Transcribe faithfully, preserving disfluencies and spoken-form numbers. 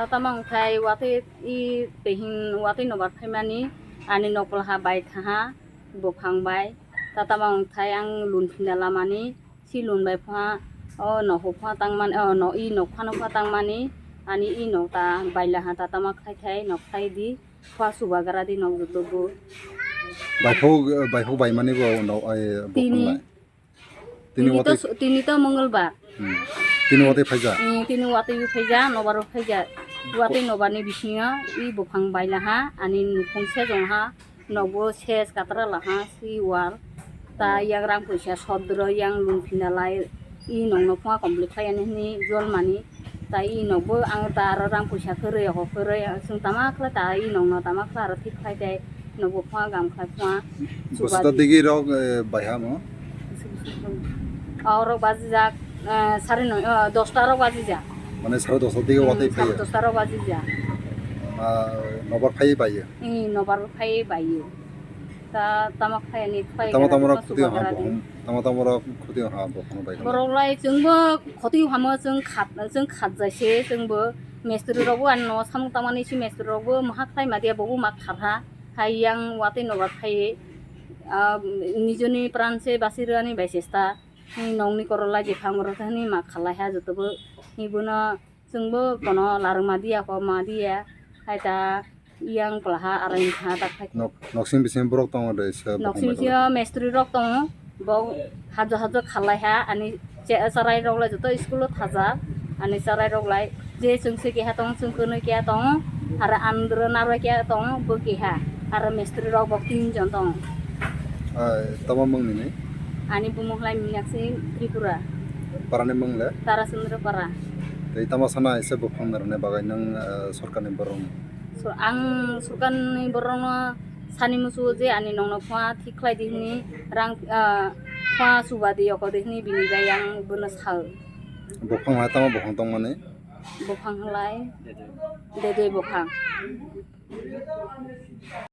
Tama wngthai watwi i pehin watwi nobar phaimani ani nokpla ha bai thaha buphang bai. Tama wngthai ang lun phina lamani si lun bai pha o noho pha tangmani o no i nokphano pha tangmani ani i nok ta baila ha ta tama khlai thai nok khlai di pha subagra di nok joto bo. Baipho baipho baimani bo no ai Tini. Buphang bai. Tini Tini to watwi su- tini to Mongolbar. Hmm. Tini watwi phaija. Hmm, tini watwi phaija, nobar phaija. Watwi nobar ni bisingo i buphang baila ha, ani nukhung sejong ha, nokbo ses katra la ha, si wal. Ta yang rang puisa sodro yang lun phina lai i nokno phunga complete khlai ani hwnwi jol mani. Ta i nokbo ang ta aro rang puisa kwrwi, oko kwrwi, chwng tama khlai ta i nokno tama khlai aro thik khlai tei nokbo phunga gam khlai phunga. Bwswk ta digi rok, eh, baiha mo? Orok bajijak, eh, sare noi, eh, dosta rok bajijak. Mane sare dosta digi watwi phaiyo? Dosta rok bajijak. Ah, nobar phaiwi baiyo? Ee, nobar phaiwi baiyo. Ta tama khlai ani khlai Tama tama rok khoti ha buphang, tama tama rok khoti ha buphang bai. Borok lai chwngbo khoti hamo chwng khat, chwng khat jai se chwngbo mistri rokbo ani no samung tangmani si mistri rokbo maha khlai ma dia bobo ma khat ha. Hai yang watwi nobar phaiwi, ah, nijoni pran se basi rwani bai chesta. Ni nokni korok lai jephang rok thani ma khalai ha jotobo. Ni bono chwngbo bono larwk ma diya, kok ma diya. Hai ta yang pla ha arain ha ta khai. Nok, noksing bising borok tongo de se. Noksing bising mistri rok tongo. Bo hajo hajo khalai ha ani che-, cherai rok lai joto school o thaja ani cherai rok lai je chwng se keha tong chwng kwnwi keha tong aro andro narwai keha tong bo keha aro mistri rok bo tin jon tong. Ai, tamo mung nini? Ani bumung lai Minakshi Tripura. Para ni mung le? Tarasundra para. Tei tamo sana ese buphang narwkna bagwi nung, eh, sorkar ni borok? So, ang sorkar ni borok no sani musu je ani nokno phua thik khlai di hwnwi rang, ah, phua suba di yoko di hwnwi bini bai ang bono sao. Buphang hai tamo buphang tongmani? Buphang halai dede buphang.